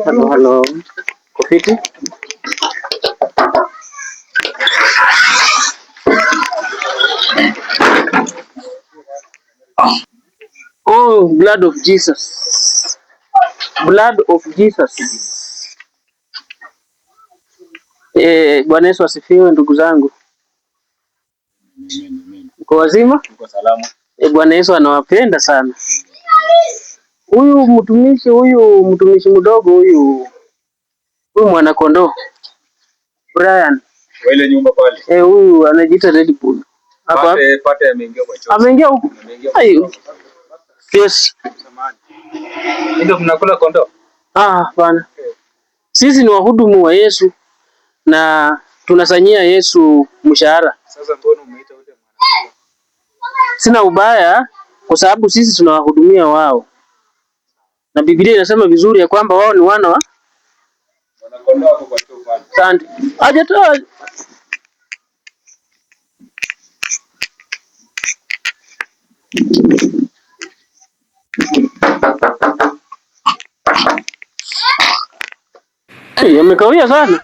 Halo, halo. Kofiti? Oh, blood of Jesus. Blood of Jesus. Bwana Yesu asifiwe ndugu zangu. Mko wazima? Tuko salama. Bwana Yesu anawapenda sana. Huyu mtumishi mdogo huyu huyu mwana kondoo Brian. Kwa ile nyumba pale. Huyu anajiita Red Bull. Hapa Pate pate ameingia kwa choo. ameingia huku. Ameingia kwa Ai, choo. yes. Samahani. Ndio mnakula kondoo? Ah, hapana. Sisi ni wahudumu wa Yesu na tunasanyia Yesu mshahara. Sasa mbona umeita ule mwana? Sina ubaya kwa sababu sisi tunawahudumia wao, na Biblia inasema vizuri ya kwamba wao ni wana wa Mwana kondoo hapo kwa choo pale. Asante. Hajatoa Hey, amekawia sana.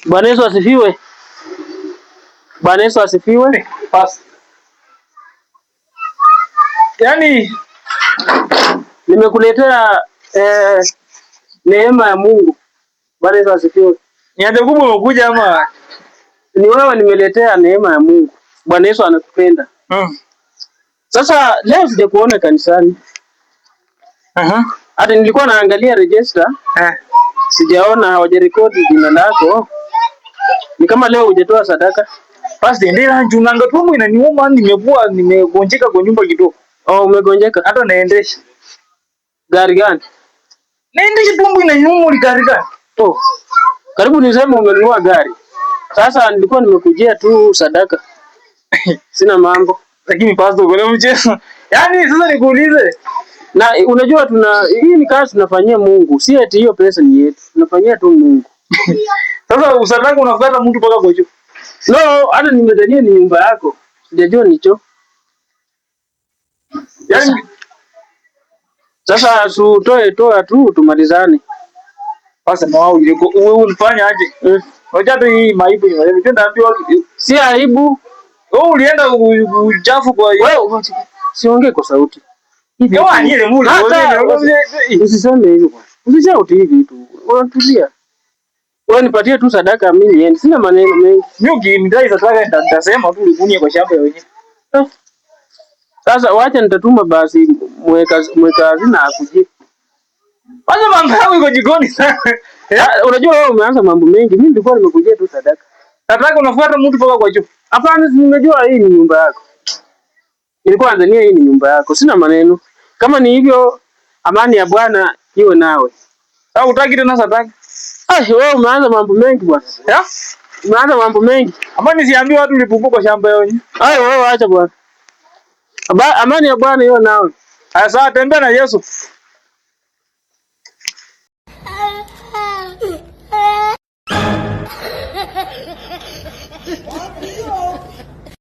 Bwana Yesu asifiwe. Bwana Yesu asifiwe. Pass. Yaani Nimekuletea neema ya Mungu. Bwana Yesu asifiwe. ni ajabu kubwa umekuja ama? Ni wewe nimeletea neema ya Mungu. Bwana Yesu anakupenda. Sasa leo sijakuona kanisani. Aha. Hata nilikuwa naangalia register, Eh. sijaona hawajarekodi jina lako. Ni kama leo hujatoa sadaka. Pastor, ndio njunanga tumbo inaniuma, nimekuwa nimegonjeka kwa nyumba kidogo. Oh, umegonjeka. Hata naendesha. Gari gani? Naendesha tumbo inaniuma ulikarika. Oh. Karibu niseme umenunua gari. Sasa nilikuwa nimekujia tu sadaka. Sina mambo. Lakini pastor, kuna mchezo. Yaani sasa nikuulize. Na unajua tuna hii ni kazi tunafanyia Mungu. Si eti hiyo pesa ni yetu. Tunafanyia tu Mungu. Sasa usadaka unafuata mtu mpaka kwa choo. No, hata nimedhania ni nyumba yako. Sijajua ni choo. Yaani Sasa tutoe toa tu tumalizane. Sasa na wao wewe ulifanya aje? Unajua tu hii maibu ni wewe ndio naambiwa Si aibu. wewe ulienda uchafu kwa hiyo. Wewe siongee kwa sauti. Hivi Yawa ni ile muli. Hata usiseme hivyo bwana. Usishauti hivi tu. Unatulia. Wewe nipatie tu sadaka mimi niende. Sina maneno mengi. Mimi ukinidai sadaka nitasema tu ulikunia kwa shamba wenyewe. Sasa wacha nitatuma basi mweka hazina akujie. Kwanza mambo yangu iko jikoni sana. Ah, unajua wewe umeanza mambo mengi. Mimi nilikuwa nimekujia tu sadaka. Sadaka unafuata mtu mpaka kwa choo. Hapana, si nimejua hii ni nyumba yako. Nilikuwa nadhania hii ni nyumba yako. Sina maneno. Kama ni hivyo, amani ya Bwana iwe nawe. Sasa hutaki tena sadaka? Ah, wewe umeanza mambo mengi bwana. Ya? Umeanza mambo mengi. Ama nisiambie watu ulipungua kwa shamba yao. Ai, wewe acha bwana. Amani ya Bwana iwe nawe. Sasa tembea na Yesu.